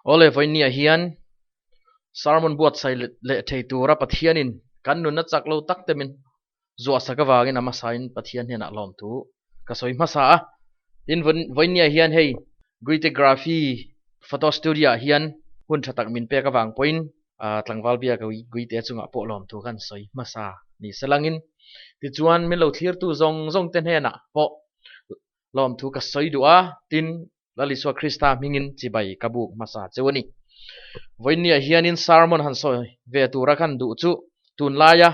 Awle vawinia hian sermon buatsaih leh thei tura Pathianin kan nunna chak lo tak te min zuahsak avangin a hmasain Pathian hnenah lawmthu ka sawi hmasa a. Tin, vawinia hian hei Guitegraphy photo studio ah hian hun tha tak min pek avang pawhin tlangval bia ka Guite chungah pawh lawmthu kan sawi hmasa ni selangin tichuan min lo thlirtu zawng zawng te hnenah pawh lawmthu ka sawi duh a, tin Lal Isua Krista hmingin chibai ka buk hmasa cheu a ni. Vawiinniah hianin sermon han sawi ve tura kan duh chu tunlaia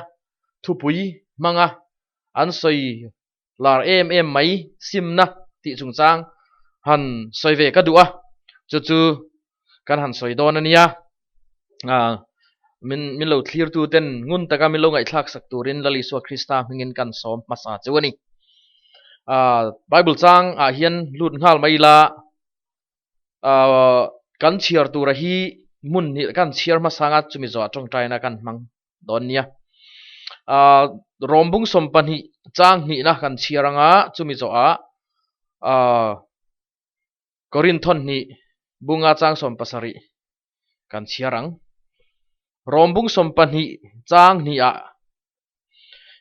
thupui hmanga an sawi lar em em mai simna tih chungchang han sawi ve ka duh a, chu chu kan han sawi dawn a nia. Min min lo thlirtu ten ngun taka min lo ngaihthlak sak turin Lal Isua Krista hmingin kan sawm hmasa cheu a ni. Bible chang ah hian lut nghal mai ila kan chhiar tura hi hmun hnih kan chhiar hmasa anga chumi zawh ah tawngtaina kan hmang dawn nia. Rawmbung 12 chang hnihna kan chhiar anga chumi zawh ah Korinthon hnih bunga chang 70 kan chhiar ang. Rom bung 12 chang hnihah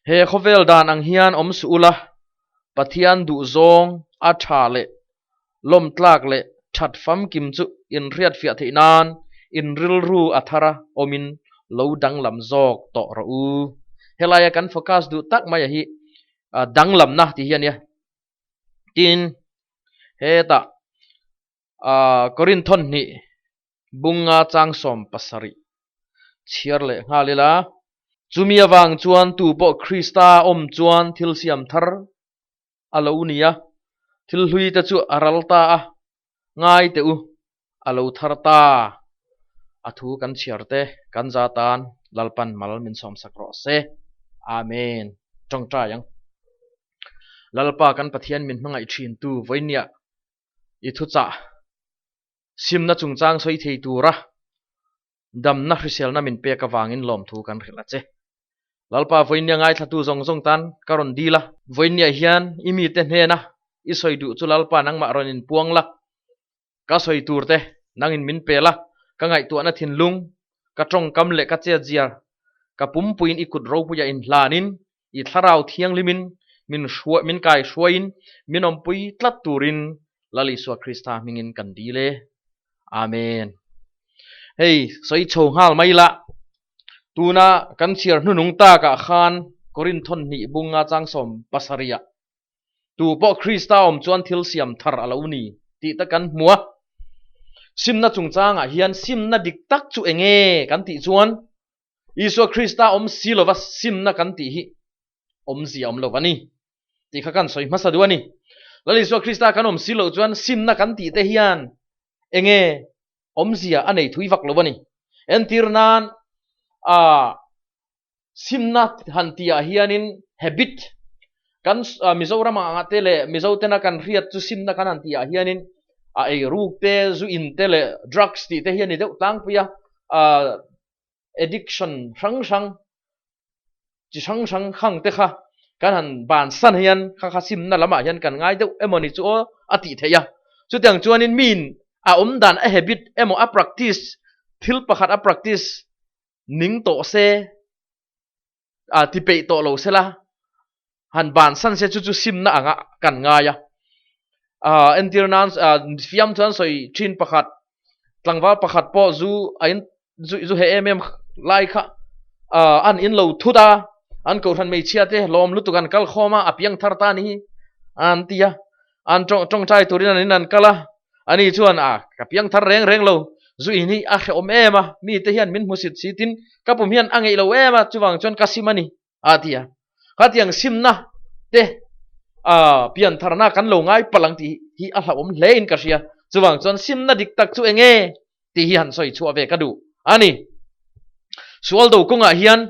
He khawvel dan ang hian awm suh ula, Pathian duhzawng a tha leh lawmtlak leh that famkim chu inhriatfiah theih nan in rilru a thar a awmin lo danglam zawk tawh rawh u. Helaia kan focus duh tak maia hi danglamna tih hi a nia. Tin, hetah Korinthon hnih bunga chang 70 chhiar leh nghal ila, chumi avang chuan tu pawh Krista awm chuan thil siam thar a lo ni a, thil hlui te chu a ral ta a, ngai teh u, a lo thar ta. A thu kan chhiar te kan za tan Lalpan mal min sawmsak rawh se. Amen. Tawngtai ang. Lalpa kan Pathian min hmangaih thin tu vawinia i thuchah simna chungchang sawi thei tura damna hriselna min pek avangin lawmthu kan hrilh a che. Lalpa vawinia ngaithlatu zawng zawng tan ka rawn dil a. Vawinia hian i mite hnena i sawi duh chu Lalpa nangmah rawn inpuang la, ka sawi tur te nangin min pe la, ka ngaihtuahna thinlung, ka tawngkam leh ka chetziar, ka pumpuiin i kut ropuia inhlanin, i thlarau thianghlimin min hruai min kai hruaiin min awmpui tlat turin Lal Isua Krista hmingin kan dil e. Amen. Hei sawi chho nghal mai la, tuna kan chhiar hnunung takah khan Korinthon hnih bunga chang 70 ah Tu pawh Krista awm chuan thil siam thar a lo ni tih te kan hmu a. Simna chungchangah hian simna dik tak chu eng nge kan tih chuan Isua Krista awm si lova simna kan tih hi awmzia awm lo a ni tih kha kan sawi hmasa duh a ni. Lal Isua Krista kan awm si loh chuan simna kan tih te hian eng nge awmzia a nei thui vak lo a ni. Entir nan ah Simna han tihah hianin habit kan Mizoram ah te leh Mizo tena kan hriat chu simna kan han tihah hianin a eiruk te, zu in te leh drugs tih te hi a ni deuh tlangpui a, addiction hrang hrang chi hrang hrang khang te kha kan han bansan hian kha kha simna lamah hian kan ngai deuh emaw ni chu aw a tih theih a. Chutiang chuanin miin a awmdan a habit emaw a practice thil pakhat a practice ning tawh se, a ti peih tawh lo sela, han bansan se chu chu simna anga kan ngai a. Entir nan fiam chuan sawi thin pakhat, tlangval pakhat pawh zu a in zu he em em lai kha an in lo thut a, an kohhran hmeichhia te lawm lutuk an kal khawm a, a piang thar ta ni an ti a, an tawngtai turin an in an kal a, Ani chuan, A, ka piang thar reng reng lo, zu in hi a hrehawm em a, mite hian min hmu sit si tin ka pum hian a ngeih lo em a, chuvang chuan ka sim a ni, a ti a. Khatiang simna te a pian tharna kan lo ngai palh ang tih hi a hlauhawm hle in ka hria. Chuvang chuan simna dik tak chu eng nge tih hi han sawi chhuah ve ka duh a ni. Sual do kawngah hian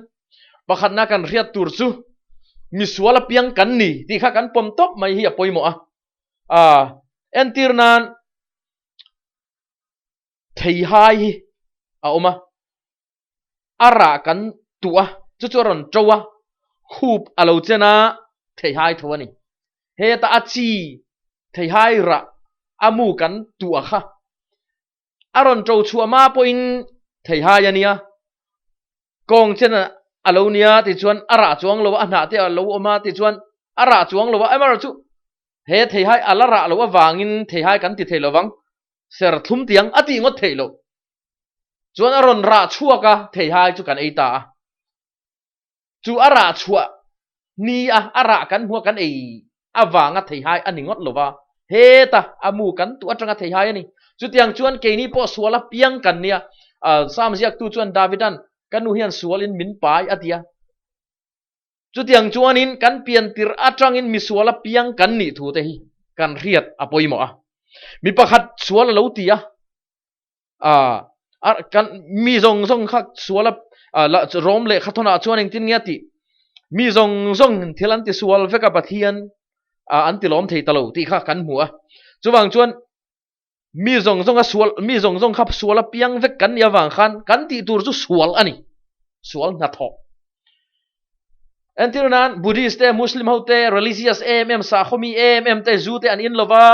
pakhatna kan hriat tur chu misual apiang kan ni tih kha kan pawm tawp mai hi a pawimawh a. A entir nan theihai hi a awm a, a rah kan tuh a, chu chu a rawn to a, khup a lo chen a, theihai tho a ni. Heta a chi theihai rah a mu kan tuh a kha. A rawn ṭo chhuah hma pawhin theihai a nia. Kawng chen a lo nia tichuan a rah chuang lo a, a hnah te a lo awm a tichuan a rah chuang lo a, amaherawhchu he theihai a la rah loh avangin theihai kan ti thei lo vang, serthlum tiang a tih ngawt theih loh. Chuan a rawn rah chhuak a, theihai chu kan ei ta a. Chu a rah chhuah ni a, a rah kan hmua kan ei avanga theihai a ni ngawt lo va, heta a mu kan tuh atanga theihai a ni. Chutiang chuan keini pawh sual a piang kan nia. Psalm ziaktu chuan Davidan, Ka nu hian sualin min pai a ti a. Chutiang chuanin kan pian tirh atangin misual a piang kan nih thu te hi kan hriat a pawimawh a. Mi pakhat sual a lo ti a. a kan mi zawng zawng kha sual a la rawm leh kha thawnah chuan engtin nge a tih mi zawng zawng thil an ti sual vek a Pathian an ti lawm thei ta lo tih kha kan hmu a chuvang chuan mi zawng zawng a sual mi zawng zawng kha sual a piang vek kan nih avang khan kan tih tur chu sual a ni sual hnathawh entir nan Buddhist te Muslim ho te religious em em sakhaw mi em em te zu te an in lova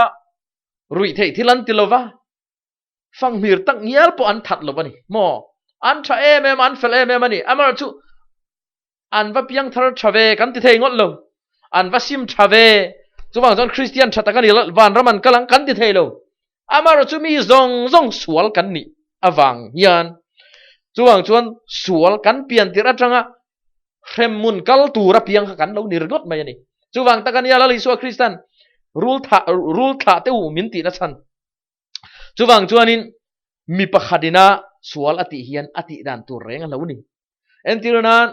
ruih theih thil an ti lova Fanghmir tak ngial pawh an that lo a ni maw? An tha em em a, an fel em em a ni. Amaherawh chu an va piang thar tha ve kan ti thei ngawt lo. An va sim tha ve. Chuvang chuan Kristian tha tak a ni lo, vanram an kal ang kan ti thei lo. Amaherawh chu mi zawng zawng sual kan nih avang hian chuvang chuan sual kan pian tirh atanga hremhmun kal tur a piang kha kan lo ni ringawt mai a ni. Chuvang tak a nia Lal Isua Kristan rul thah rul thlah te u min tihna chhan. Chuvang chuanin mi pakhatina sual a tih hian a tih dan tur reng a lo ni. Entir nan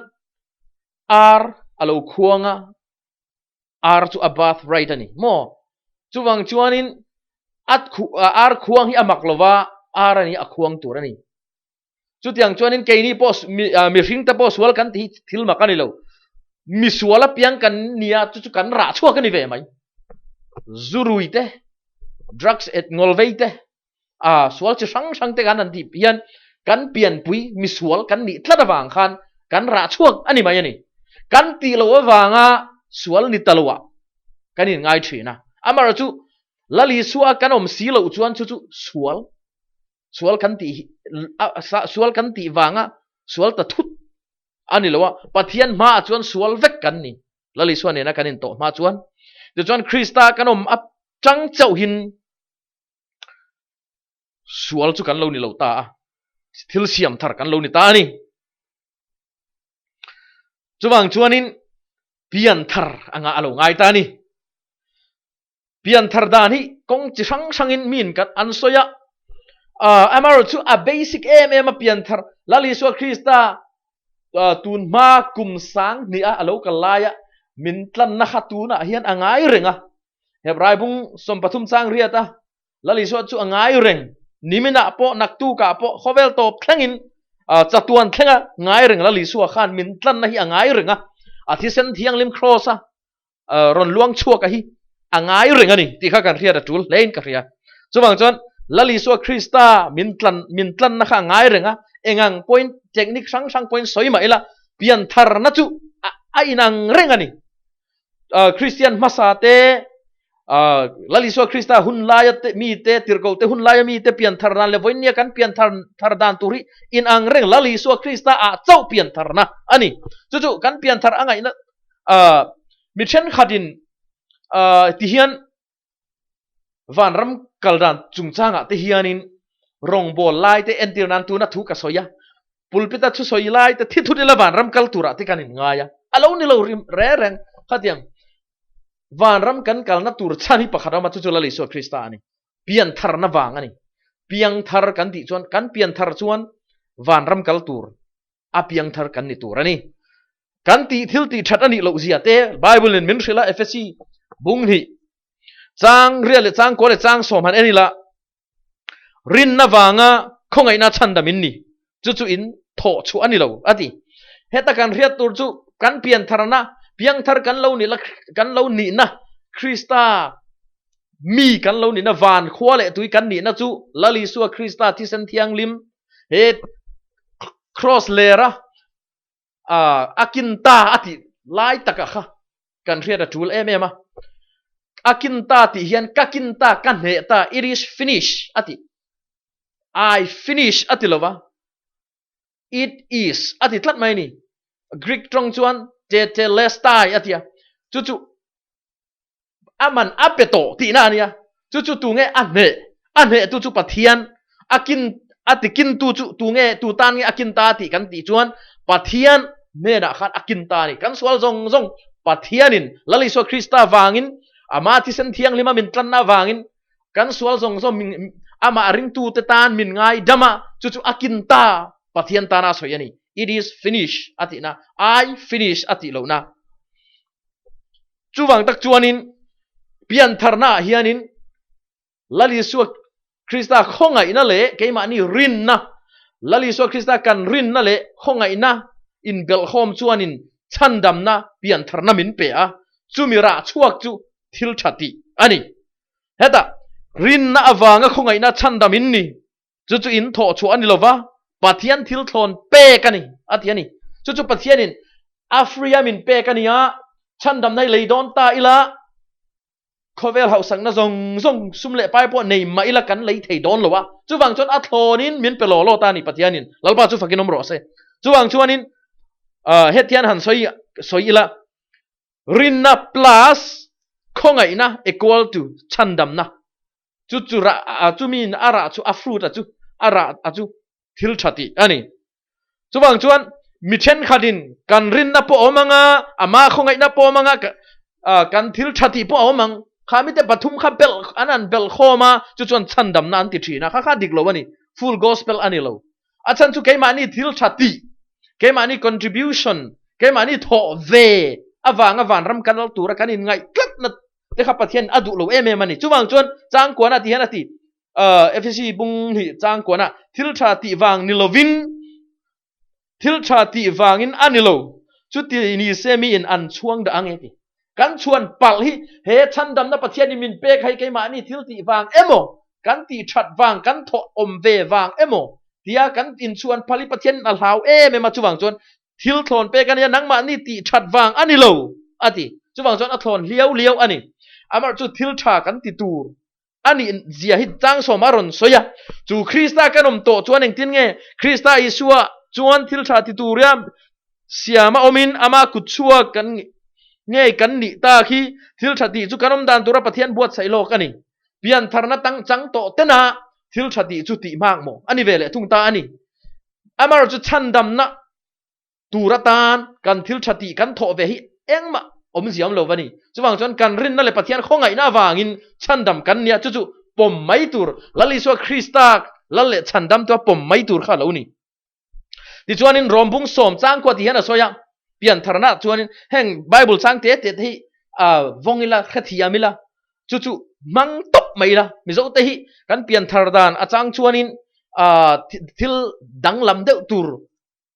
ar a lo khuang a, ar chu a birth right a ni maw? Chuvang chuanin a ar khuang hi a mak lova, ar a ni a khuang tur a ni. Chutiang chuanin keini pawh mihring te pawh sual kan tih hi thil mak a ni lo. Misual apiang kan nia chu chu kan rah chhuak a ni ve mai. Zurui te, drugs et ngawlvei te, a sual chi hrang hrang te kan han tih hian kan pianpui misual kan nih tlat avang khan kan rah chhuak a ni mai a ni. Kan tih loh avanga sual ni ta loah kan inngai thin a. Amaherawhchu Lal Isua kan awm si loh chuan chu chu sual Sual kan tih hi sual kan tih vanga sual ta thut a ni lo a, Pathian hmaah chuan sual vek kan ni. Lal Isua nena kan intawh hma chuan. Tichuan Krista kan awm atang chauhin sual chu kan lo ni lo ta a, thil siam thar kan lo ni ta a ni. Chuvang chuanin pian thar anga a lo ngai ta a ni. Pianthar dan hi kawng chi hrang hrangin miin kan an sawi a, amaherawh chu a basic em em a pianthar Lal Isua Krista tun hma kum sang hnih a alo kal laia min tlanna kha tunah hian a ngai reng a. Hebrai bung 13 chang riat a Lal Isua chu a ngai reng. Niminah pawh naktukah pawh khawvel tawp thlengin chatuan thlenga ngai reng Lal Isua khan min tlanna hi a ngai reng a, a thisen thianghlim kraws a rawn luang chhuak a hi a ngai reng a ni tih kha kan hriat a tul hlein ka hria. Chuvang chuan Lal Isua Krista min tlan min tlanna kha a ngai reng a, engang pawhin technique hrang hrang pawhin sawi mah ila pian tharna chu a inang reng a ni. Kristian hmasa te Lal Isua Krista hun laia te mi te tirhkoh te hun laia mi te pian thar dan leh vawinia kan pian thar thar dan tur hi inang reng Lal Isua Krista ah chauh pian tharna a ni. Chu chu kan pian thar a ngaihna mi thenkhatin ti hian vanram kal dan chungchangah te hianin rawngbawl lai te entir nan tuna thu ka sawi a, pulpit a thusawi lai te thi thut ila vanram kal turah te kan inngai a, a lo ni lo rim re reng khatiang vanram kan kalna tur chhan hi pakhat awm a chu chu Lal Isua Krista a ni, piantharna vang a ni, piangthar kan tih chuan kan pianthar chuan vanram kal tur a piangthar kan ni tur a ni. Kan tih thil tih that a nih loh zia te Bible in min hrilh a Efesi bung hnih chang riat leh chang kua leh chang sawm han en ila rinna vanga khawngaihna chhandam in ni chu chu in thawh chhuah a ni lo a ti. Heta kan hriat tur chu kan piantharna piangthar kan lo nih kan lo nihna Krista mi kan lo nihna van khua leh tui kan nihna chu Lal Isua Krista thisen thianghlim he cross lera a kin ta a tih lai taka kha kan hriat a tul em em a. A kin ta tih hian ka kin ta, ka hneh ta, it is finish a tih. I finish a ti lova, It is a ti tlat mai a ni. Greek tawng chuan tetelestai a ti a, chu chu a man a pe tawh tihna a nia. Chu chu tunge a hneh? A hnehtu chu Pathian, a kin a ti kintu chu tunge tu tan nge a kin ta tih kan tih chuan Pathian hnenah khan a kin ta a ni. Kan sual zawng zawng Pathianin Lal Isua Krista vangin ama thisen thianghlima min tlanna vangin Kan sual zawng zawng min amah ringtute tan min ngai dam a, chu chu a kin ta Pathian tana a sawi a ni. It is finished a tihna, I finish a tih lohna. Chuvang tak chuanin piantharna ah hianin Lal Isua Krista khawngaihna leh keimahni rinna, Lal Isua Krista kan rinna leh khawngaihna inbelhkhawm chuanin chhandamna piantharna min pe a, chumi rah chhuak chu thil tha tih a ni. Hetah, rinna avanga khawngaihna chhandam in ni, chu chu in thawh chhuah a ni lova, Pathian thil thlawn pek a ni, a ti a ni. Chu chu Pathianin a free-a min pek a ni a, chhandamna hi lei dawn ta ila, khawvel hauhsakna zawng zawng sum leh pai pawh nei mah ila kan lei thei dawn lo a, chuvang chuan a thlawnin min pe law law ta a ni Pathianin, Lalpa chu fakin awm rawh se. Chuvang chuanin, hetian han sawi sawi ila, Rinna plus khawngaihna equal to chhandamna. Chu chu rah chu miin a rah chu a fruit a chu a rah a chu thil tha tih a ni. Chuvang chuan mi thenkhatin kan rinna pawh a awm ang a, ama khawngaihna pawh a awm ang a, kan thil tha tih pawh a awm ang. Kha mite pathum kha belh an han belh khawm a, chu chuan chhandamna an ti thin a, kha kha dik lo a ni. Full gospel a ni lo. A chhan chu keimahni thil tha tih, keimahni contribution, keimahni thawh ve avanga vanram kan lal tura kan inngaih tlatna te kha Pathian a duh lo em em a ni. Chuvang chuan changkuana tih hian a ti, Efesi bung hi changkuana thil tha tih vang ni lovin, thil tha tih vangin a ni lo, chuti ni se miin an chhuang dah ang e ti. Kan chhuan palh hi he chhandamna Pathianin min pek hai keimahni thil tih vang emaw, kan tih that vang, kan thawh awm ve vang emaw tia kan inchhuan phal hi Pathianin a hlau em em a, chuvang chuan thil thlawn pek a nia, nangmahni tih that vang a ni lo a ti. Chuvang chuan a thlawn hliau liau a ni. Amaherawhchu chu thil tha kan ti tur a nih zia hi Changsawm a rawn sawi a, chu Krista kan awm tawh chuan engtin nge Krista Isua chuan thil tha ti turia siama awmin ama kut chhuak kan ngei kan nih tak hi thil tha tih chu kan awm dan tura Pathian buatsaih lawk a ni. Piantharna tang chang tawh tena thil tha tih chu tih hmak maw a ni ve leh thung ta a ni. Amaherawhchu chhandamna Tur atan kan thil tha tih kan thawh ve hi engmah awmziam lo va ni. Chuvang chuan kan rinna leh Pathian khawngaihna avangin chhandam kan nia, chu chu pawm mai tur, Lal Isua Krista Lal leh chhandamtua pawm mai tur kha a lo ni. Tichuanin Rom bung sawm changkua tih hian a sawi a, piantharna chuanin heng Bible chang te te te hi vawng ila, hrethiam ila, chu chu hmang tawp mai ila. Mizote hi kan pianthar dan a chang chuanin thil danglam deuh tur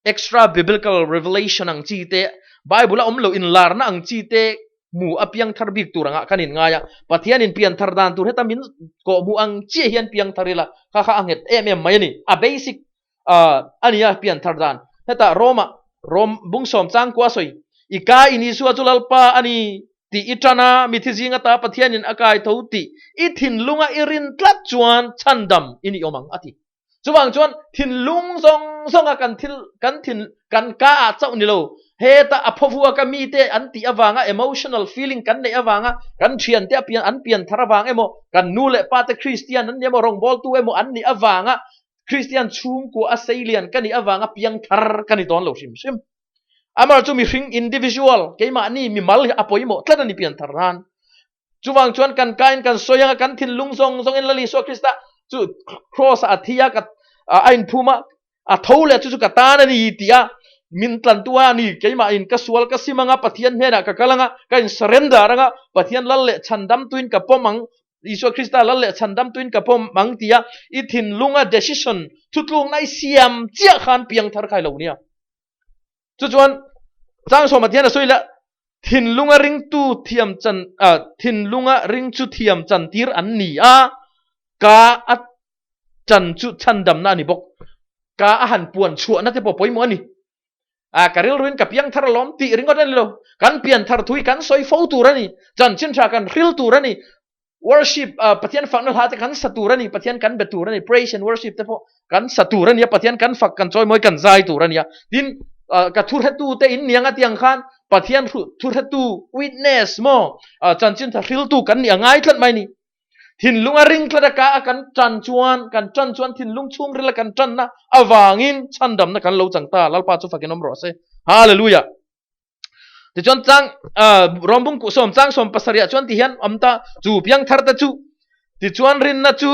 Extra Biblical Revelation ang chi te, Bible a awm lo inlarna ang chi te hmu a piangthar bik tur angah kan inngai a. Pathianin pianthar dan tur heta min kawhhmuh ang chiah hian piangthar ila kha kha a nghet em em mai a ni. A basic a nia pianthar dan. Heta Rome-ah Rom bungsawm changkua sawi, I ka in Isua chu Lalpa a ni tih i tan a, mithi zing ata Pathianin a kai tho tih i thinlunga i rin tlat chuan chhandam i ni awm ang a ti. Chuvang chuan thinlung zawng zawnga kan thil kan thin kan ka ah chauh ni lo, heta a phawvua ka mite an tih avanga emotional feeling kan neih avanga kan thiante a pian an pian thar avang emaw, kan nu leh pa te Kristian an ni emaw, rawngbawltu emaw an nih avanga Kristian chhungkua a seilian ka nih avanga piang thar ka ni dawn lo hrim hrim. Amah chu mihring individual keimahni mimal hi a pawimawh tlat a ni pian thar nan. Chuvang chuan kan kain kan sawi anga kan thinlung zawng zawngin Lal Isua Krista chu cross ah a thi a, ka a inphum a, a tho leh chu chu ka tan a ni tih a min tlantu a ni. Keimahin ka sual ka sim anga Pathian hnenah ka kal anga ka in surrender anga Pathian Lal leh chhandamtuin ka pawm ang, Isua Krista Lal leh chhandamtuin ka pawm ang tih a i thinlunga decision thutlukna i siam chiah khan piangthar kha i lo nia. Chu chuan Changsawma tihian a sawi la, thinlunga ringtu thiam chan thinlunga ring chu thiam chantir an ni a, ka a chan chu chhandamna a ni bawk. Ka a han puan chhuahna te pawh pawimawh a ni. A ka rilruin ka piang thar alawm tih ringawt a ni lo. Kan pian thar thui kan sawi fo tur a ni. Chanchin tha kan hril tur a ni. Worship, Pathian fakna hla te kan sa tur a ni, Pathian kan be tur a ni, praise and worship te pawh kan sa tur a nia, Pathian kan fak, kan chawimawi, kan zai tur a nia. Tin, ka thuhretu te in niang a tiang khan Pathian thuhretu, witness, maw, chanchin tha hriltu kan nih a ngai tlat mai ni. Thinlung a ring tlat a ka a kan tan chuan, kan tan chuan thinlung chhungril a kan tanna avangin chhandamna kan lo chang ta. Lalpa chu fakin awm rawh se. Hallelujah. Tichuan chang Rom bung sawm chang sawm pasarih ah chuan ti hian awm ta chu piang thar te chu tichuan rinna chu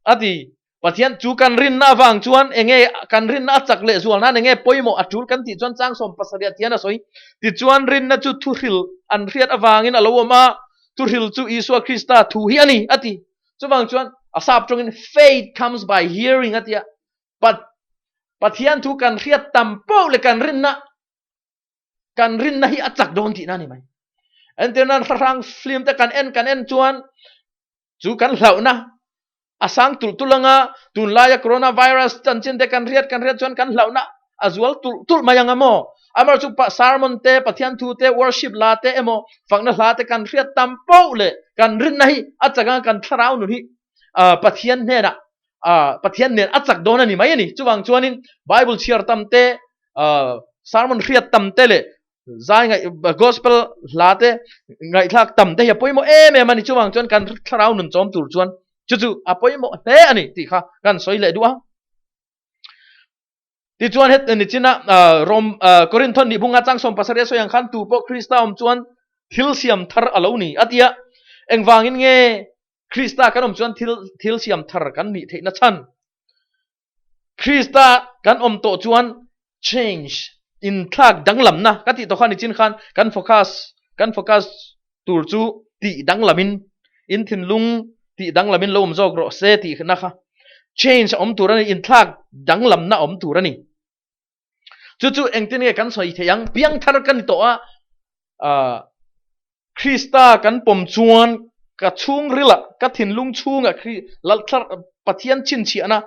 a ti Pathian chu kan rinna avang chuan enge kan rinna a chak leh zual nan enge pawimawh a tul kan tih chuan chang sawm pasarih ah tihian a sawi tichuan rinna chu thuhril an hriat avangin a lo awm a thuhril chu Isua Krista thu hi a ni a ti chuvang chuan a sap tawngin faith comes by hearing a tia Pathian thu kan hriat tam poh leh kan rinna kan rinna hi a chak dawn tihna a ni mai. Entirnan hrang film te kan en kan en chuan chu kan hlauhna a sang tulh tulh anga tunlaia coronavirus chanchin te kan hriat kan hriat chuan kan hlauhna a zual tulh tulh mai anga maw amar chu sermon te Pathian thu te worship la te emaw fakna hla te kan hriat tam poh leh kan rinna hi a chak anga kan thlarau nun hi Pathian hnenah Pathian nen a chak dawn a ni mai a ni. Chuvang chuanin Bible chhiar tam te sermon hriat tam te leh zai ngaih gospel hla te ngaihthlak tam te hi a pawimawh em em a ni. Chuvang chuan kan thlarau nun chawm tur chuan chu chu a pawimawh hle a ni tih kha kan sawi leh duh a. Tichuan het ni china Rom Korinthon nih bunga chang sawm pasarih a sawi ang khan tu pawh Krista awm chuan thil siam thar a lo ni a tia. Engvangin nge Krista kan awm chuan thil thil siam thar kan nih theihna chhan? Krista kan awm tawh chuan change, inthlak danglamna ka tih tawh kha nichin khan kan focus kan focus tur chu tih danglamin in thinlung tih danglamin lo awm zawk rawh se tihna kha change a awm tur a ni, inthlak danglamna a awm tur a ni. Chu chu engtin nge kan sawi theih ang? Piangthar ka ni tawh a, Krista kan pawm chuan ka chhungrilah, ka thinlung chhungah Pathian chhinchhiahna,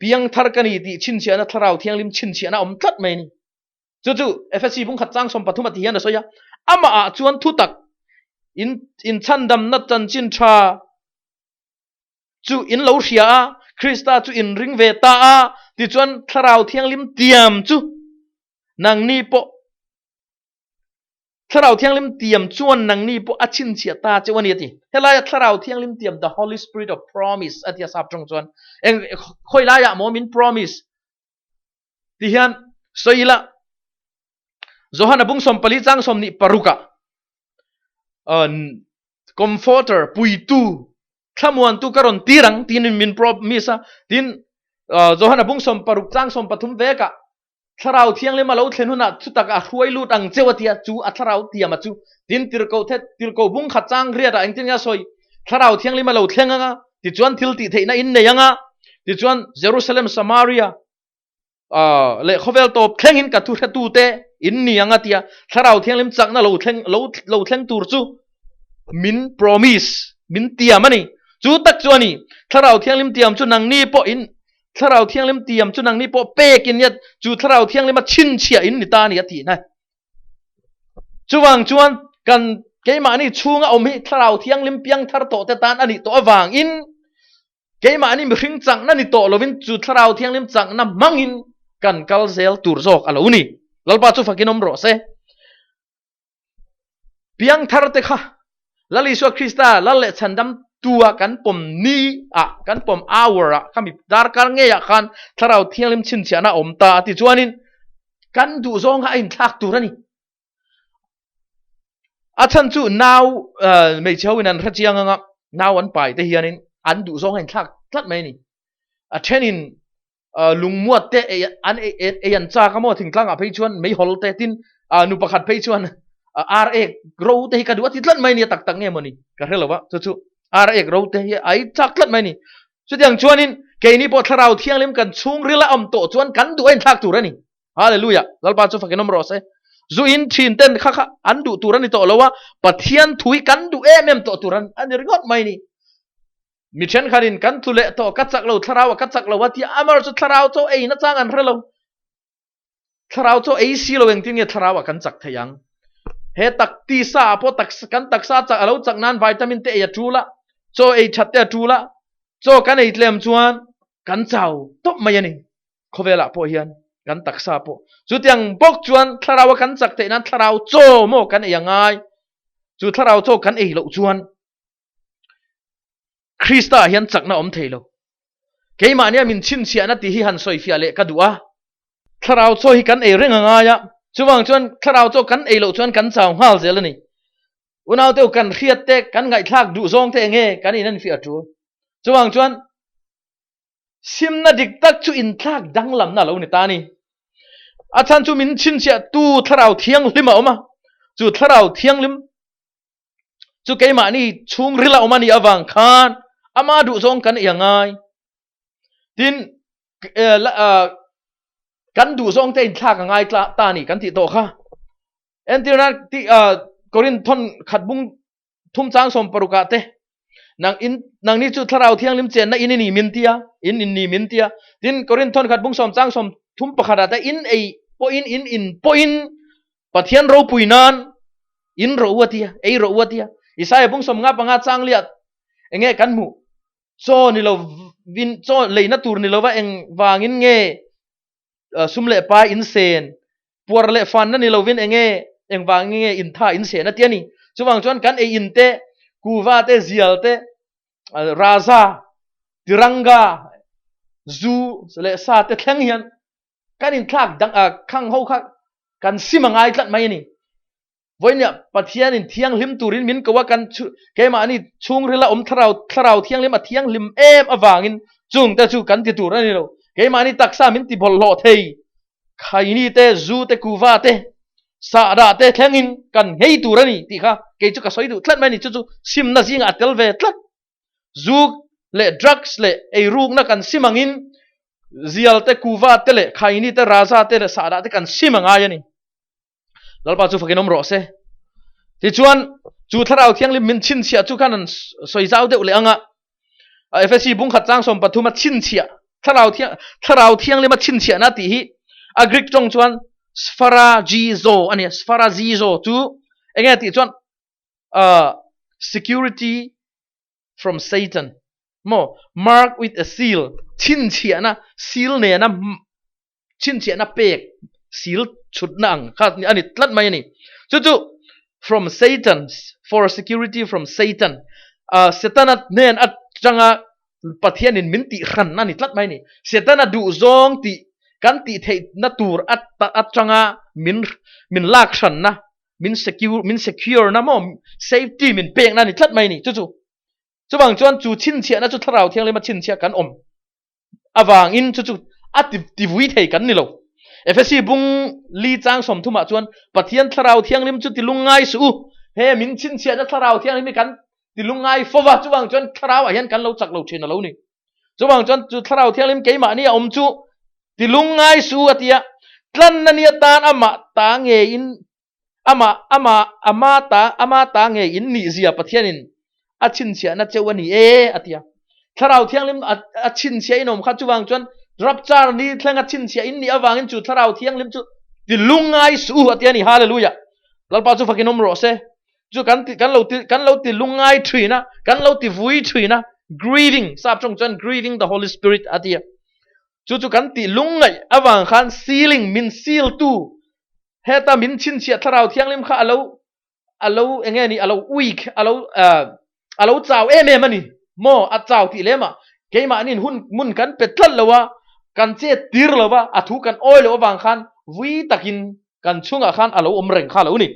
piangthar ka ni tih chhinchhiahna, Thlarau Thianghlim chhinchhiahna a awm tlat mai a ni. Chu chu Efesi bungkhat chang 30 a ti hian a sawi a, Amahah chuan thutak inchhandamna chanchin tha, chu in lo hria a, Krista chu in ring ve ta a, tichuan Thlarau Thianghlim tiam chu nangni pawh Thlarau Thianghlim tiam chuan nangni pawh a chhinchhiah ta cheu a ni a ti. Helaia Thlarau Thianghlim tiam, the Holy Spirit of Promise a ti a sap tawng chuan eng khawi laiah maw min promise ti hian sawi ila Johana bung 14 chang 26 ah Comforter, puitu, thlamuantu ka rawn tir ang tiin min promise a. Tin, Johana bung 60 chang 30 vekah Thlarau Thianghlim a lo thlen hunah chutak a hruai lut ang cheu a tia, chu a Thlarau tiam a chu. Tin, tirhkoh the, tirhkoh bung khat chang riatah engtin nge a sawi? Thlarau Thianghlim a lo thleng ang a, tichuan thil tih theihna in nei ang a, tichuan Jerusalem, Samaria, leh khawvel tawp thlengin ka thuhretute in ni ang a tia Thlarau Thianghlim chakna lo thleng lo lo thleng tur chu min promise min tiam a ni. Chu tak chu a ni. Thlarau Thianghlim tiam chu nangni pawh in Thlarau Thianghlim tiam chu nangni pawh pek in nia chu Thlarau Thianghlim a chhinchhiah in ni ta a ni a tihna. Chuvang chuan kan keimahni chhunga awm hi Thlarau Thianghlim piangthar tawh te tan a nih tawh avangin Keimahni mihring chakna ni tawh lovin chu Thlarau Thianghlim chakna hmangin kan kal zel tur zawk a lo ni. Lalpa chu fakin awm rawh se. Piangthar te kha Lal Isua Krista Lal leh Chhandam tua kan pawm ni ah, kan pawm hour ah, khami darkar ngei ah khan Thlarau Thianghlim chhinchhiahna a awm ta a ti chuanin kan duh zawng kha a inthlak tur a ni. A chhan chu nau hmeichhe ho in an hre chiang anga nau an pai te hianin an duh zawng a inthlak tlat mai a ni. A thenin lungmuat te ei an ei an chak a maw thingtlang ah phei chuan meihawl te tin nu pakhat phei chuan ar ek ro te hi ka duh a ti tlat mai a ni a tak tak nge maw ni ka hre lo va chu chu ar ek ro te hi a ei chak tlat mai a ni. Chutiang chuanin keini pawh thlarau thianghlim kan chhungril a awm tawh chuan kan duh a inthlak tur a ni. Hallelujah! Lalpa chu fakin awm rawh se. Zu in thin ten kha kha an duh tur a ni tawh lo a, Pathian thu hi kan duh em em tawh tur a ni ringawt mai ni. Mi thenkhatin kan tlu leh tawh, ka chak lo thlarau a ka chak lo a tia, amar chu thlarau chaw ei nachang an hre lo. Thlarau chaw ei si lo engtin nge thlarau a kan chak thei ang? He tak tisa ah pawh taksa kan taksa chak a lo chak nan vitamin te ei a tul a. Chaw ei that te a tul a, chaw kan ei tlem chuan kan chau tawp mai a ni. Khawvelah pawh hian kan taksa pawh chutiang bawk chuan thlarau a kan chak theih nan thlarau chaw maw kan ei a ngai. Chu thlarau chaw kan ei loh chuan Krista ah hian chakna awm thei lo. Keimahnia min chhinchhiahna tih hi han sawifiah leh ka duh a. Thlarau chaw hi kan ei reng a ngai a, chuvang chuan thlarau chaw kan ei loh chuan kan chau nghal zel a ni. Unaute u kan hriat te, kan ngaihthlak duh zawng te enge kan inenfiah tul. Chuvang chuan simna dik tak chu inthlak danglamna a lo ni ta a ni. A chhan chu min chhinchhiahtu thlarau thianghlim a awm a, chu thlarau thianghlim chu keimahni chhungril a awm a nih avang khan ama duhzawng kan ei a ngai. Tin, kan duhzawng te inthlak a ngai ta a ni kan tih tawh kha. Entirna ti Korinthon khat bung thum chang sawm parukah te nang in nangni chu thlarau thianghlim chenna in i ni min tia in in ni min tia tin Korinthon khat bung sawm chang sawm thum pakhatah te in ei pawhin in in pawhin Pathian ropui nan in ro a tia ei ro a tia Isaia bung sawm nga panga chang liah enge kan hmuh chaw ni lo vin chaw leina tur ni lova eng vangin nge sum leh pai in sen puar leh fanna ni lovin enge engvang nge in tha in sen a ti a ni. Chuvang chuan kan ei in te, kuva te, zial te, raza, tiranga, zu leh sa te thleng hian kan inthlak dang khang ho kha kan sim a ngai tlat mai a ni. Vawinia Pathianin thianghlim turin min ko a, kan keimahni chhungrila awm thlarau thlarau thianghlim a thianghlim em avangin chungte chu kan ti tur a ni lo. Keimahni taksa min ti bawlhhlawh thei, khaini te, zu te, kuva te, sahdah te thlengin kan nghei tur a ni tih kha kei chu ka sawi duh tlat mai a ni. Chu chu simna zingah a tel ve tlat. Zu leh drugs leh eirukna kan sim angin zial te, kuva te leh khaini te, raza te leh sahdah te kan sim a ngai a ni. Lalpa chu fakin awm rawh se. Tichuan, chu thlarau thianghlim min chhinchhiah chu khan an sawi zau deuh leh ang a. Efesi bungkhat chang 13 a chhinchhiah, thlarau thiang, thlarau thianghlim a chhinchhiahna tih hi a Greek tawng chuan spharagizo a ni. Spharagizo chu enge tih chuan security from Satan maw, mark with a seal, chhinchhiahna, seal nena chhinchhiahna pek sil chhutna ang kha a ni tlat mai a ni. Chu chu from Satan, for security from Satan, Setana hnen atanga Pathianin min tih hran a ni tlat mai a ni. Setana duhzawng tih kan tih theihna tur atanga min min lak hranna, min secure min secure na maw safety min pekna a ni tlat mai a ni. Chu chu chuvang chuan chu chhinchhiahna chu Thlarau Thianghlima chhinchhiah kan awm. avangin chu chu a ti tivui thei kan ni lo. Efesi bung li chang sawmthumah chuan Pathian Thlarau Thianghlim chu ti lungngai suh u, he min chhinchhiahna Thlarau Thianghlim hi kan ti lungngai fo va, chuvang chuan Thlarauah hian kan lo chak lo thin a lo ni. Chuvang chuan chu Thlarau Thianghlim keimahni a awm chu ti lungngai suh u a ti a, tlanna ni atan amah ta ngeiin Amah, ama, ama ta, ama ta nge in nih zia Pathianin a chhinchhiahna cheu a ni e, a ti a. Thlarau Thianghlim a, a chhinchhiah in awm kha chuvang chuan rapture ni thleng a chhinchhiah in nih avangin chu Thlarau Thianghlim chu ti lungngai suh u a ti a ni. Hallelujah! Lalpa chu fakin awm rawh se. Chu kan ti, kan lo ti, kan lo ti lungngai thin a, kan lo ti vui thin a, grieving, sap tawng chuan grieving the Holy Spirit a ti a. Chu chu kan ti lungngaih avang khan sealing, min seal tu, Heta min chhinchhiah Thlarau Thianghlim kha a lo a lo eng nge ni a lo weak a lo a lo chau em em a ni maw a chau tih lem ah keimahniin hun hmun kan pe tlat lo a kan chet tir lo va a thu kan awi loh avang khan vui takin kan chungah khan a lo awm reng kha lo ni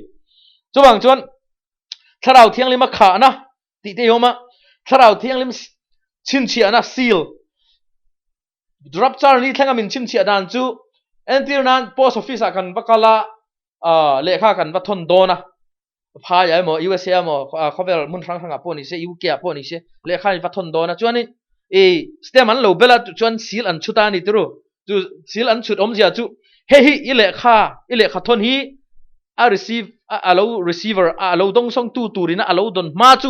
chuvang chuan Thlarau Thianghlim a khahna tih te hi awm a Thlarau Thianghlim chhinchhiahna seal Rapture ni thlenga min chhinchhiah dan chu entir nan post office ah kan va kal a, lehkha kan va thawn dawn a, phai ah emaw USA emaw khawvel hmun hrang hrang ah pawh ni se UK ah pawh ni se lehkha in va thawn dawn a chuanin i stamp an lo bel a chuan seal an chhut a ni turu chu seal an chhut awmzia chu hei hi i lehkha i lehkha thawn hi a receive a lo receiver a lo dawngsawng tu turin a lo dawn hma chu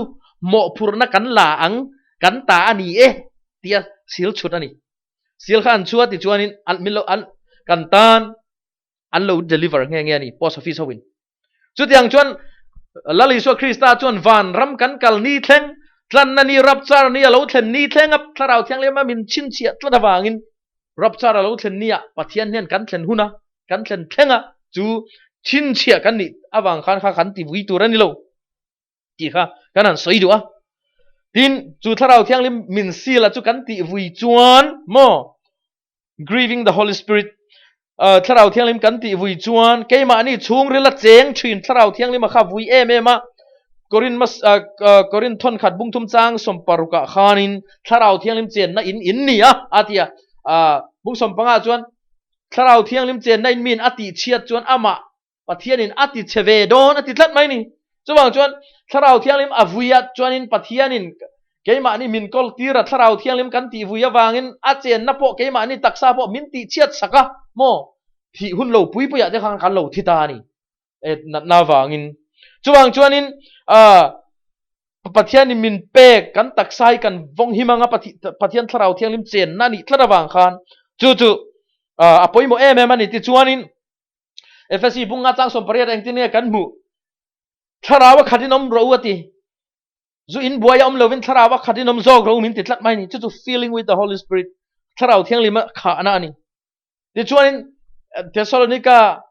mawhphurhna kan la ang kan ta a ni e tia sil chhut a ni. Sil kha an chhua tichuanin an min lo an kan tan an lo deliver nghe nghe a ni post office hoin. Chutiang chuan Lal Isua Krista chuan van ram kan kal ni thleng Tlanna ni rapture ni a lo thlen ni thleng a Thlarau Thianghlim a min chhinchhiah tlat avangin rapture a lo thlen ni ah Pathian hian kan thlen hun a, kan thlen thleng a, chu chhinchhiah kan nih avang khan kha kan ti vui tur a ni lo tih kha kan han sawi duh a. Tin, chu Thlarau Thianghlim min seal a chu kan tih vui chuan maw Grieving the Holy Spirit, Thlarau Thianghlim kan tih vui chuan keimahni chhungril a cheng thin Thlarau Thianghlim a kha vui em em a, Korin Korin thawnkhat bungthum chang sawmparukah khanin Thlarau Thianghlim chenna in in ni a, a ti a, bung sawmpangah chuan Thlarau Thianghlim chenna in min a tih chhiat chuan amah Pathianin a ti chhe ve dawn a ti tlat mai ni. Chuvang chuan Thlarau Thianghlim a vui a chuanin Pathianin keimahni min kawl tir a, Thlarau Thianghlim kan tih vui avangin a chenna pawh keimahni taksa pawh min tih chhiat sak a maw? Thih hun lo pui puiah te khan kan lo thi ta a ni e natna avangin. Chuvang chuanin ah Pathianin min pek kan taksa hi kan vawng him anga Pathian Thlarau Thianghlim chenna a nih tlat avang khan chu chu a pawimawh em em a ni. Tichuanin Efesi bunga chang 18 engtin nge kan hmuh? Thlarau a khat in awm rawh u a ti. Zu in buai a awm lovin thlarau a khat in awm zawk rawh u min ti tlat mai ni. Chu chu filling with the Holy Spirit, thlarau thianghlim a khahna a ni. Tichuanin Thessalonica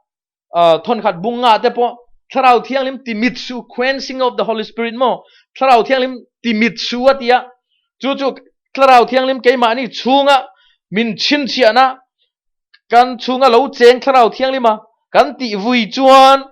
thawnkhat bunga te pawh thlarau thianghlim ti mit su, quenching of the Holy Spirit maw? Thlarau thianghlim ti mit su a ti a. Chu chu thlarau thianghlim keimahni chhunga min chhinchhiahna Kan chhunga lo cheng Thlarau Thianghlim a kan tih vui chuan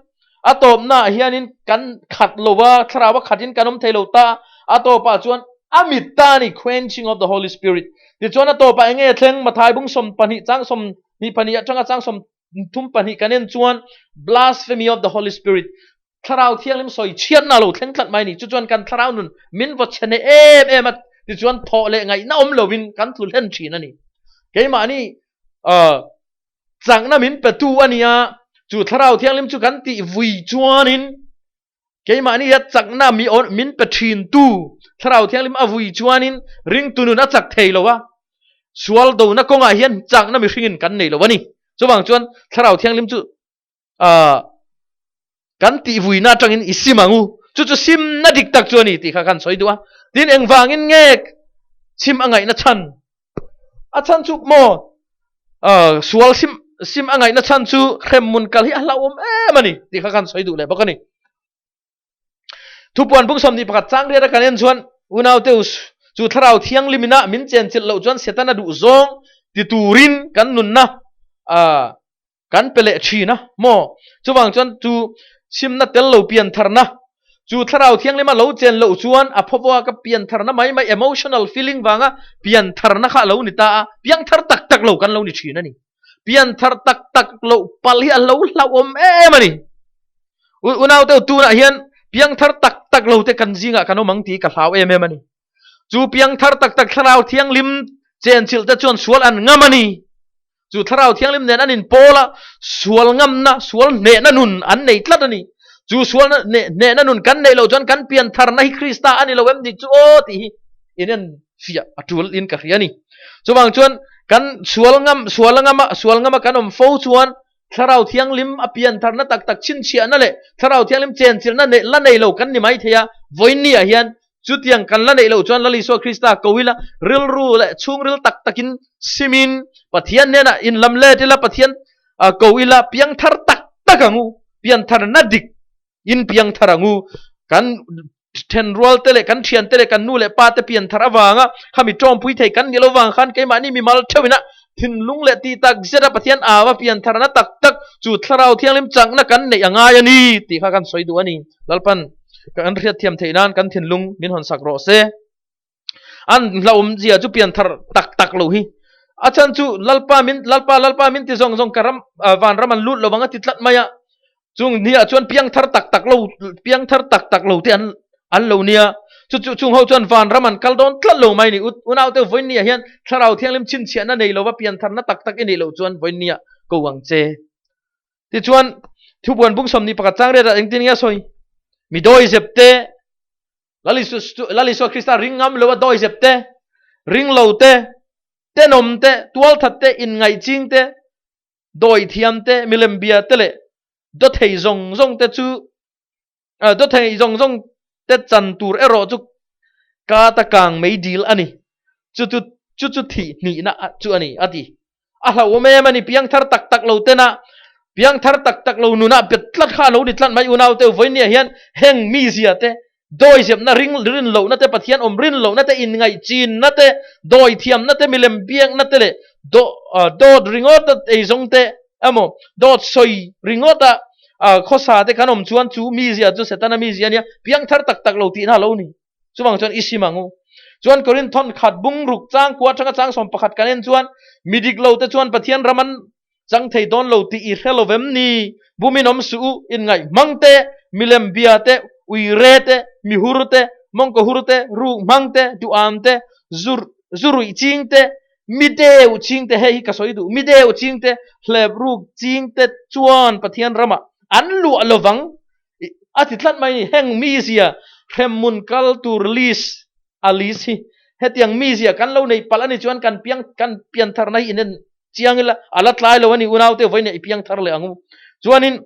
a tawpnaah hianin kan khat lo a, Thlarau a khatin kan awm thei lo ta, a tawpah chuan a mit ta a ni, quenching of the Holy Spirit. Tichuan a tawpah eng nge thleng? Mathai bung 12 chang 22 atanga chang 32 kan en chuan blasphemy of the Holy Spirit, Thlarau Thianghlim sawi chhiatna a lo thleng tlat mai a ni. Chu chuan kan thlarau nun min vaw chhe hneh em em a, tichuan thawh leh ngaihna awm lovin kan tlu hlen thin a ni. Keimahni chakna min petu a nia, chu Thlarau Thianghlim chu kan tih vui chuanin keimahni a chakna min pe thintu Thlarau Thianghlim a vui chuanin ringtu nun a chak thei lo a, sual dona kawngah hian chakna mihringin kan nei lo a ni. Chuvang chuan Thlarau Thianghlim chu kan tih vuina atangin i sim ang u. Chu chu simna dik tak chu a ni tih kha kan sawi duh a. Tin, engvangin nge chim a ngaihna chhan? A chhan chu maw sual sim sim a ngaihna chhan chu hremhmun kal hi a hlauhawm em a ni tih kha kan sawi duh leh bawk a ni. Thupuan bung 21 chang riat a kan en chuan unaute u chu thlarau thianghlim ina min chenchilh loh chuan Setana duh zawng ti turin kan nunna kan pe leh thin a maw? Chuvang chuan chu simna tel lo piantharna chu thlarau thianghlim a lo chen loh chuan a phawvawha ka piantharna mai mai emotional feeling vanga piantharna kha a lo ni ta a, piangthar tak tak lo kan lo ni thin a ni. Pianthar tak tak loh palh hi a lo hlauhawm em a ni. Unaute tunah hian piangthar tak tak lo te kan zingah kan awm ang tih ka hlau em em a ni. Chu piangthar tak tak thlarau thianghlim chenchilh te chuan sual an ngam a ni. Chu thlarau thianghlim nen an inpawl a, sual ngamna, sual hnehna nun an nei tlat a ni. Chu sual hnehna nun kan neih loh chuan kan piantharna hi Krista a ni lo em ni chu aw tih hi inen fiah a tul in ka hria a ni. Chuvang chuan kan sual ngam, sual ngama, sual ngama kan awm fo chuan Thlarau Thianghlim a piantharna tak tak chhinchhiahna leh Thlarau Thianghlim chenchilhna neih la nei lo kan ni mai thei a, vawiinniah hian chutiang kan la neih loh chuan Lal Isua Krista ko ila rilru leh chhungril tak takin simin Pathian hnenah inlam let ila Pathian ko ila piangthar tak tak ang u, piantharna dik in piangthar ang u. Kan thenrual te leh kan thian te leh kan nu leh pa te pianthar avanga khami tawmpui thei kan ni lo vang khan keimahni mimal theuhina thinlung leh tih tak zeta Pathian ava piantharna tak tak chu Thlarau Thianghlim chakna kan neih a ngai a ni tih kha kan sawi duh a ni. Lalpan kan hriatthiam theih nan kan thinlung min hawn sak rawh se. An hlauhawm zia chu pianthar tak tak lo hi. A chhan chu Lalpa min Lalpa Lalpa min ti zawng zawng ka ram vanram an lut lovang a ti tlat mai a. Chung ni ah chuan piangthar tak tak lo piangthar tak tak lo te an an lo nia. Chu chu chung ho chuan vanram an kal dawn tlat lo mai ni. Unau te vawiin ni ah hian Thlarau Thianghlim chhinchhiahna nei lova piantharna tak tak i nih loh chuan vawiin ni ah ko ang che. Tichuan Thubuan bung 21 chang riat ah engtin nge a sawi? Mi dawizep te Lal Isua Krista ring ngam lo a dawizep te, ring lo te, tenawm te, tualthat te, inngaihching te, dawithiam te, milem bia te leh dawthei zawng zawng te chu dawthei zawng zawng te chan tur erawh chu. Ka ta kang mei dil a ni. Chu chu chu chu thih hnihna chu a ni, a ti. A hlauhawm em a ni, piangthar tak tak lo tena piangthar tak tak lo nunah bet tlat kha a lo ni tlat mai unaute vawinia hian heng mizia te dawizepna ring rin lohna te Pathian awm rin lohna te inngaihchinna te dawithiamna te milem biakna te leh do dawt ringawta eizawng te emaw dawt sawi ringawta khawsa te kan awm chuan chu mizia chu Setana mizia ania piangthar tak tak lo tihna a lo ni. Chuvang chuan i sim ang u. Chuan Korinthon khat bung ruk chang kua atanga chang 11 kan en chuan mi dik lo te chuan Pathian ram an chang thei dawn lo tih i hre lo vem ni? Bumin awm suh u, inngaih hmang te, milem bia te, ui re te, mi hur te, mawngkaw hur te, ruk hmang te, duham te, zu zu ruih ching te, mi deuh ching te, hei hi ka sawi duh, mi deuh ching te, hlep ruk ching te chuan Pathian ramah an luah lovang A ti tlat mai ni, heng mizia hremhmun kal tur list a list hi hetiang mizia kan lo nei palh a ni chuan kan piang kan piantharna hi inen chiang ila a la tlai lo a ni unaute vawiin i piangthar leh ang u. Chuanin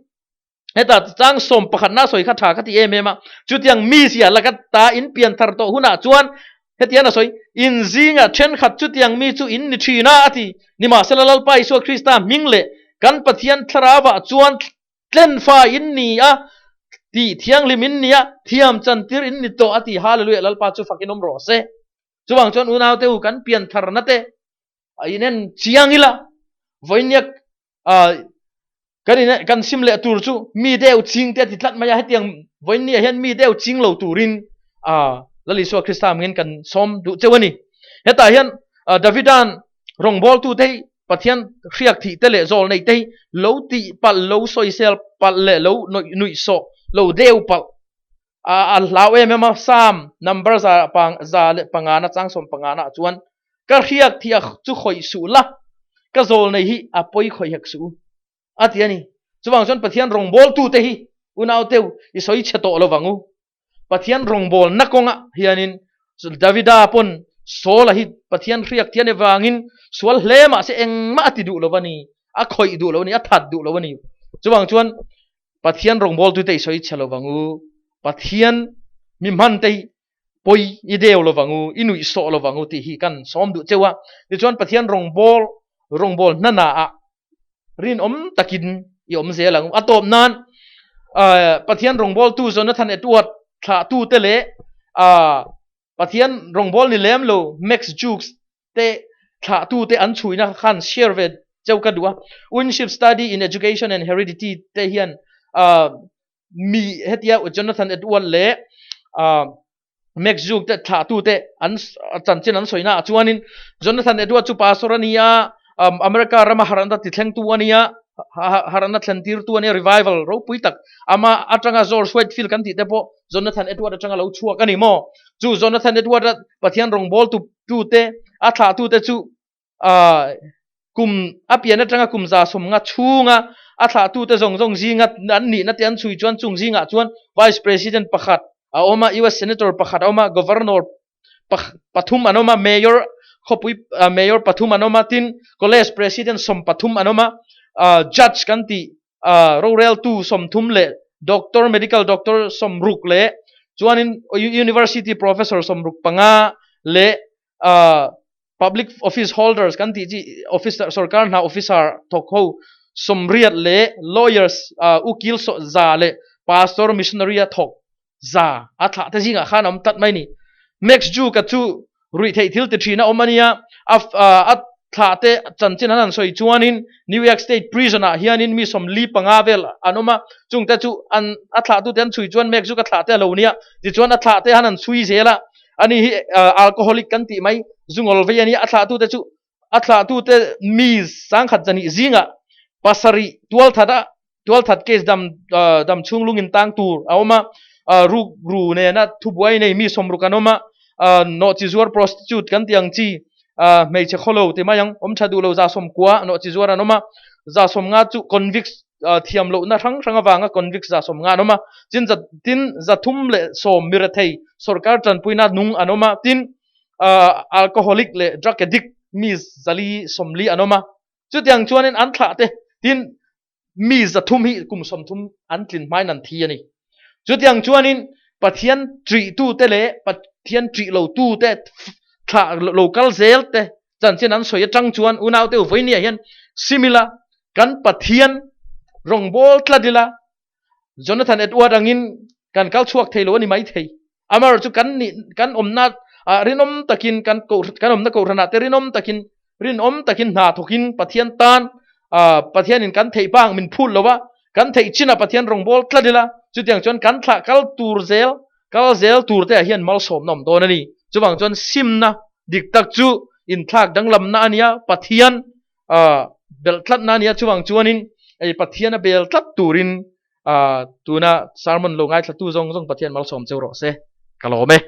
heta chang 11 na sawi kha tha ka ti em em a, chutiang mizia laka ta in pianthar tawh hunah chuan hetiang a sawi in zinga thenkhat chutiang mi chu in ni thin a a ti. Nimahsela Lalpa Isua Krista hming leh kan Pathian thlarauah chuan Tlenfa in ni a, tih thianghlim in ni a, thiam chantir in ni tawh a ti. Hallelujah, Lalpa chu fakin awm rawh se. Chuvang chuan unaute u kan piantharna te a inen chiang ila, vawinia kan in kan sim leh tur chu mi deuh ching te a ti tlat mai a, hetiang vawinia hian mi deuh ching lo turin Lal Isua Krista angin kan sawm duh cheu a ni. Hetah hian Davidan rawngbawltute hi Pathian hriak thih te leh zawl nei te hi lo tih palh, lo sawisel palh leh lo nuih sawh, lo deu palh a hlau em em a. Psalm number 105 na chang 15 na ah chuan, Ka hriak thih a chu khawih suh la, ka zawl nei hi a pawi khawih hek suh u, a ti a ni. Chuvang chuan Pathian rawngbawltute hi unauteu i sawi chhe tawh lovang u. Pathian rawngbawlna kawngah hianin Davida pawn Saul-a hi Pathian hriak thian avangin sual hle mah se engmah a ti duh lo a ni, a khawih duh lo a ni, a that duh lo a ni. Chuvang chuan Pathian rawngbawltute i sawi chhe lovang u, Pathian mi hmante hi pawi i deu lovang u, i nuih sawh lovang u tih hi kan sawm duh cheu a. Tichuan Pathian rawngbâwl rawngbâwl hnanaah rinawm takin i awm zel ang. A tawp nan Pathian rawngbawltu Jonathan Edward thlahtute leh Pathian rawngbâwl ni lem lo Max Jukes te thlahtute an chhuina khan share ve cheu ka duh a. Winship Study in Education and Heredity te hian mi hetia Jonathan Edward leh Max Zuk te thlahtute an chanchin an sawina ah chuanin Jonathan Edwards chu pastor a ni a, America rama harhna ti thlengtu a ni a, harhna thlentirtu a ni a, revival ropui tak ama atanga George Whitefield kan tih te pawh Jonathan Edwards atanga lo chhuak a ni maw? Chu Jonathan Edwards a Pathian rawngbawltu tute a thlahtute chu kum a pian atanga kum 150 chhunga a thlahtute zawng zawng zinga an nihna te an chhui chuan chung zingah chuan Vice President pakhat a awm a, US Senator pakhat a awm a, Governor pathum an awm a, Mayor khawpui Mayor pathum an awm a, tin College President 13 an awm a, Judge kan tih roreltu 30 leh Doctor Medical Doctor 60 leh chuanin University Professor 65 leh Public office holders kan tih chi officer sorkar hna officer thawk ho 80 leh lawyers ukil 100 leh pastor missionary a thawk 100 a thlah te zingah khan a awm tlat mai ni. Max Juka chu ruih theih thil ti thin a awm a nia, a thlah te chanchin an han sawi chuanin New York State prison ah hianin mi 45 vel an awm a, chungte chu an a thlah tute an chhui chuan Max Juka thlah te a lo nia, tichuan a thlah te han an chhui zel a, Ani hi alcoholic kan tih mai zungawl vei a nia, a thlahtute chu a thlahtute mi 102 zingah 7 tualthat a tualthat case dam dam chhung lungin tang tur a awm a, ruk ru nena thubuai nei mi 60 an awm a, nawhchi zuar prostitute kan tih ang chi hmeichhe khawlo ti mai ang awm tha duh lo 90 nawhchi zuar an awm a, 150 chu convicts thiam lohna hrang hrang avanga convicts 50 an awm a, chin za tin 310 mi rethei sorkar tanpuina nung an awm a, tin alcoholic leh drug addict mi 440 an awm a, chutiang chuanin an thlah te tin mi 300 hi kum 30 an tlin hmain an thi a ni. Chutiang chuanin. Pathian ṭihtute leh Pathian ṭih lotute thlah lo kal zel te chanchin an sawi aṭang chuan unaute u vawinia hian sim ila, kan Pathian rawngbâwl tlat ila, Jonathan Edward angin kan kal chhuak thei lo a ni maithei. Amaherawhchu kan nih kan awmna ah rinawm takin kan kan awmna kohhranah te rinawm takin rinawm takin hna thawkin Pathian tan ah Pathianin kan theih bang min phut lo a, kan theih chinah Pathian rawngbâwl tlat ila, chutiang chuan kan thlah kal tur zel kal zel tur te ah hian malsawmna awm dawn a ni. Chuvang chuan simna dik tak chu inthlak danglamna a nia, Pathian ah belh tlatna a nia, chuvang chuanin ei Pathian a bel tlat turin tuna sermon lo ngaithlatu zawng zawng Pathian malsawm cheu rawh se. Ka lawm e.